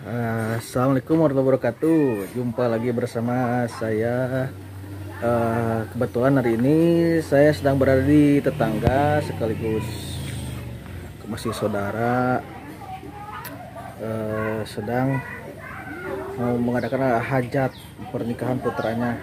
Assalamualaikum warahmatullahi wabarakatuh. Jumpa lagi bersama saya. Kebetulan hari ini saya sedang berada di tetangga sekaligus masih saudara, sedang mau mengadakan hajat pernikahan putranya.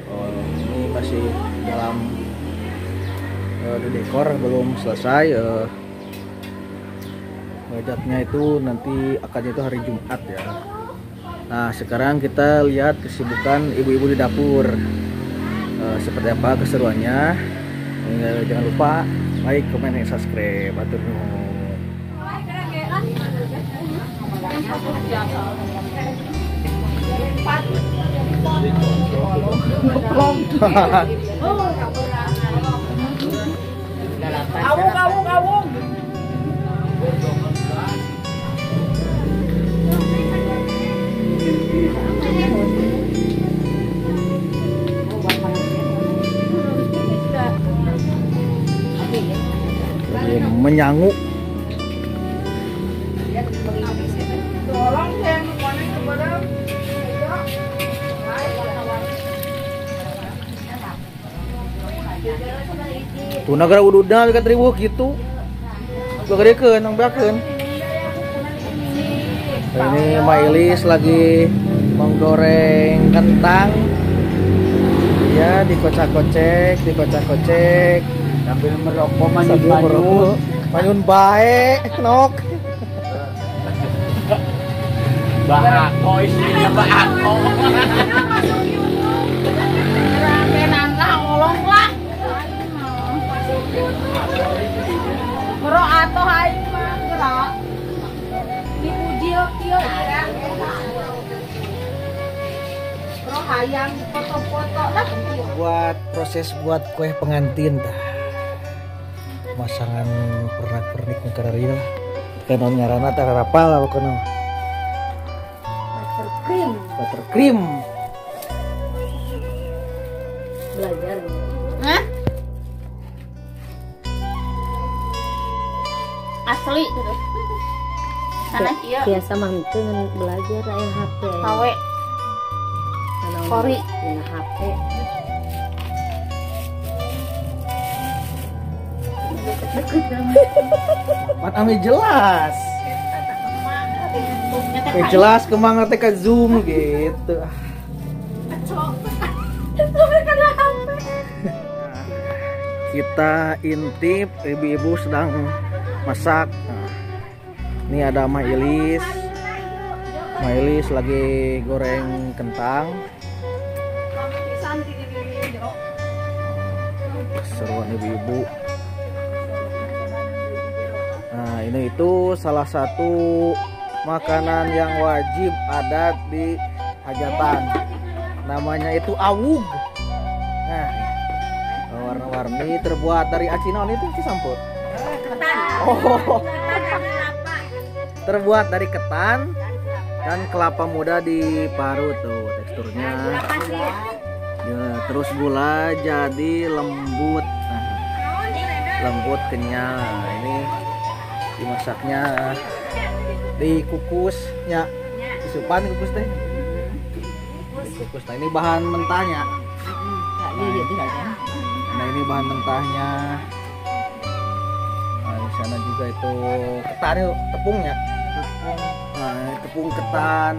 Ini masih dalam dekor, belum selesai. Hajatnya itu nanti akadnya itu hari Jumat ya. Nah, sekarang kita lihat kesibukan ibu-ibu di dapur. Seperti apa keseruannya. Jangan lupa like, comment, dan subscribe. Atur nuhun. Awung, awung, awung. Menyangu. Tuh nagara ududna dekat riweuh kitu. Gedekeun nang beakeun. Ini Mailis lagi menggoreng kentang. Ya, dikocak-kocek, dikocak-kocek. Sambil merokok manyun-manyun. Manyun bae, nok. Bako isinya bako. Ramenan lah, ngolong lah. Merok atuh aing mah gerak. Dipuji kieu ya. Bro hayang foto-foto lah. Buat proses buat kue pengantin tah. Masangan pernak-pernik nu kararieu lah. Kanon ngaranna teh rapal pokona. Buttercream. Buttercream. Belajar. Hah? Asli gitu. Sana ieu. Biasa mah henteu ngan belajar aya HP. KW. Kori dina HP. Mat ame jelas. Jelas kemang teh ka Zoom gitu. Kita intip ibu-ibu sedang masak. Nah, ini ada Mailis. Mailis lagi goreng kentang. Seruan ibu-ibu. Nah, ini itu salah satu makanan yang wajib ada di hajatan. Namanya itu awug. Nah, warna-warni terbuat dari acinon itu cisamput. Oh. Terbuat dari ketan dan kelapa muda diparut tuh teksturnya. Ya, terus gula jadi lembut. Nah, lembut kenyal. Nah, ini dimasaknya dikukusnya, disupan dikukus teh. Dikukus. Nah, ini bahan mentahnya. Nah, ini bahan mentahnya. Nah, di sana juga itu ketan itu tepungnya. Nah, ini tepung ketan.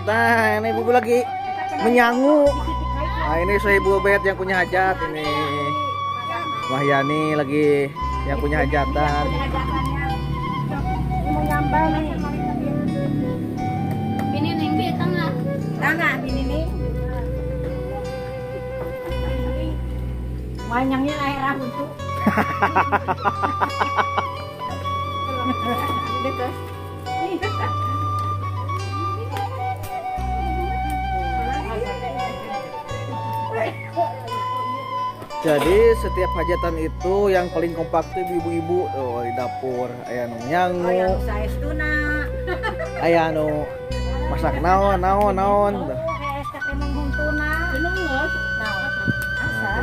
Nah, ini ibu lagi menyangu. Nah, ini saya Ibu Bet yang punya hajat ini. Wahyani lagi yang punya hajatan. Ini ning di tengah. Tengah ini nih. Wanyangnya air untuk. Jadi setiap hajatan itu yang paling kompak tuh ibu-ibu oh, di dapur, aya nu nyangu, aya nu masak naon naon naon.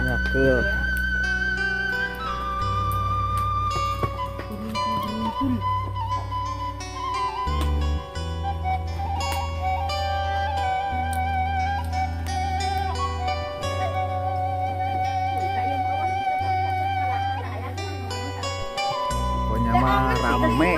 Nah, rumah rame.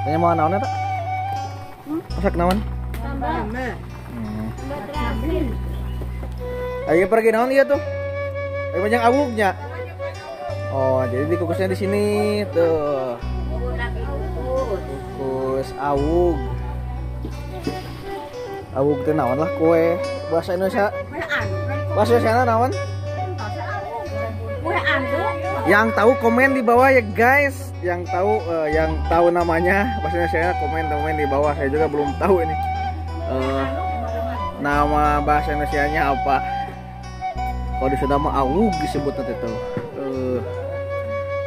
Tanya mau naon eta? Masak naon? Sambal. Ayo pergi naon ieu tuh? Ayo banyak awugnya. Oh, jadi dikukusnya di sini tuh. Kukus awug. Awug teh naon lah kue bahasa Indonesia. Bahasa Indonesia naon? Yang tahu komen di bawah ya guys. Yang tahu namanya bahasa Indonesia komen di bawah. Saya juga belum tahu ini nama bahasa Indonesianya apa. Kalau di Sunda mah awug disebut nanti tuh.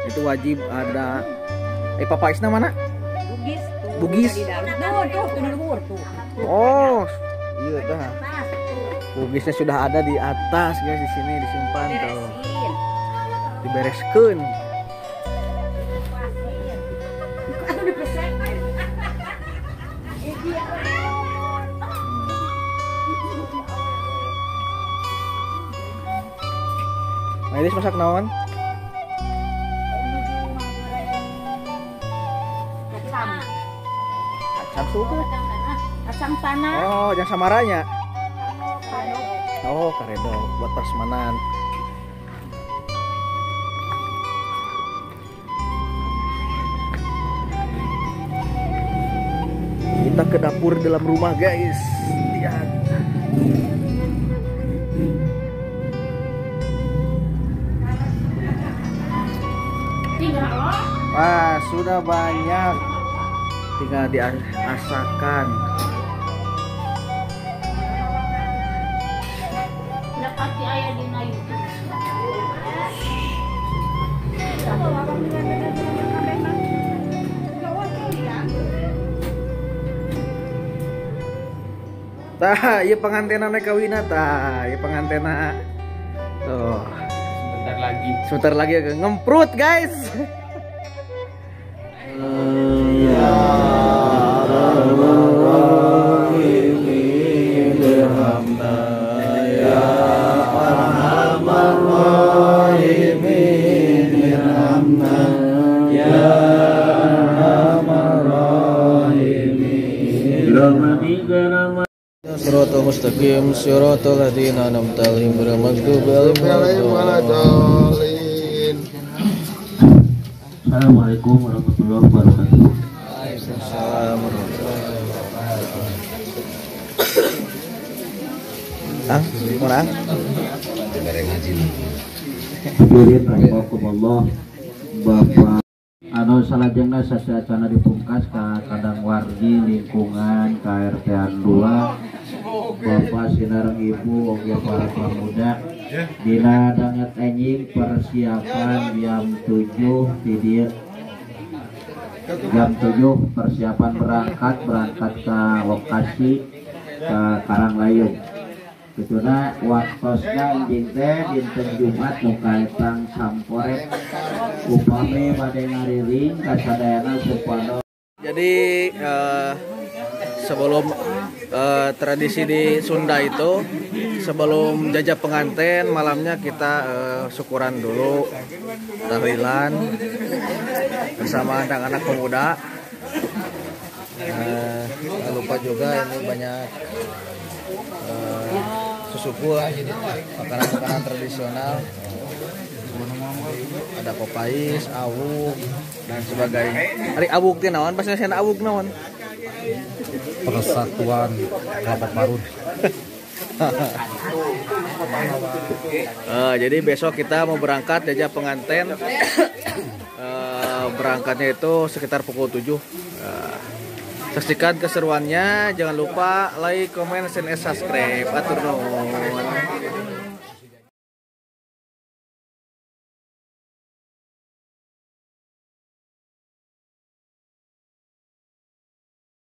Itu wajib ada. Papaisna mana? Bugis. Bugis. Oh, iya dah. Bugisnya sudah ada di atas guys, di sini disimpan tuh. Dibereskeun. Nah, ini masak naon? Kacang. Kacang suka. Kacang tanah. Oh, jangan samaranya. Oh, karedo buat persemanan. Kita ke dapur dalam rumah guys. Lihat. Wah, sudah banyak. Tinggal diasakan. Tah, ieu pengantena nek kawina tah, ieu pengantena. Tuh. Sebentar lagi. Sebentar lagi agak ngemprut, guys. Siratal mustaqim, siratal ladzina an'amta 'alaihim ghairil maghdubi 'alaihim waladdallin. Assalamualaikum warahmatullahi wabarakatuh. Waalaikumsalam warahmatullahi wabarakatuh. Ang, mana ang? Hadirin rahimakumullah, Bapak anu salajengna sasacana dipungkas ka kadang wargi lingkungan KRT 2 Bapak sinareng Ibu oge para pemuda dina danget enjing persiapan jam 7 di dieu jam 7 persiapan berangkat ke lokasi ke Karanglayung. Kituna waktosna enjing teh dinten Jumat nu kaetang sampore upami bade ngariring kasadayana supados. Jadi sebelum tradisi di Sunda itu sebelum jajah pengantin malamnya kita syukuran dulu, tahlilan bersama anak-anak pemuda. Jangan lupa juga ini banyak susuku lah, makanan-makanan tradisional. Ada popais, awuk dan sebagainya. Ari awuk teh naon? Bahasa Indonesia awuk naon? Persatuan Kelapa Parut. Jadi besok kita mau berangkat jajah pengantin. Berangkatnya itu sekitar pukul 7. Saksikan keseruannya, jangan lupa like, comment, and subscribe. Atur nuhun.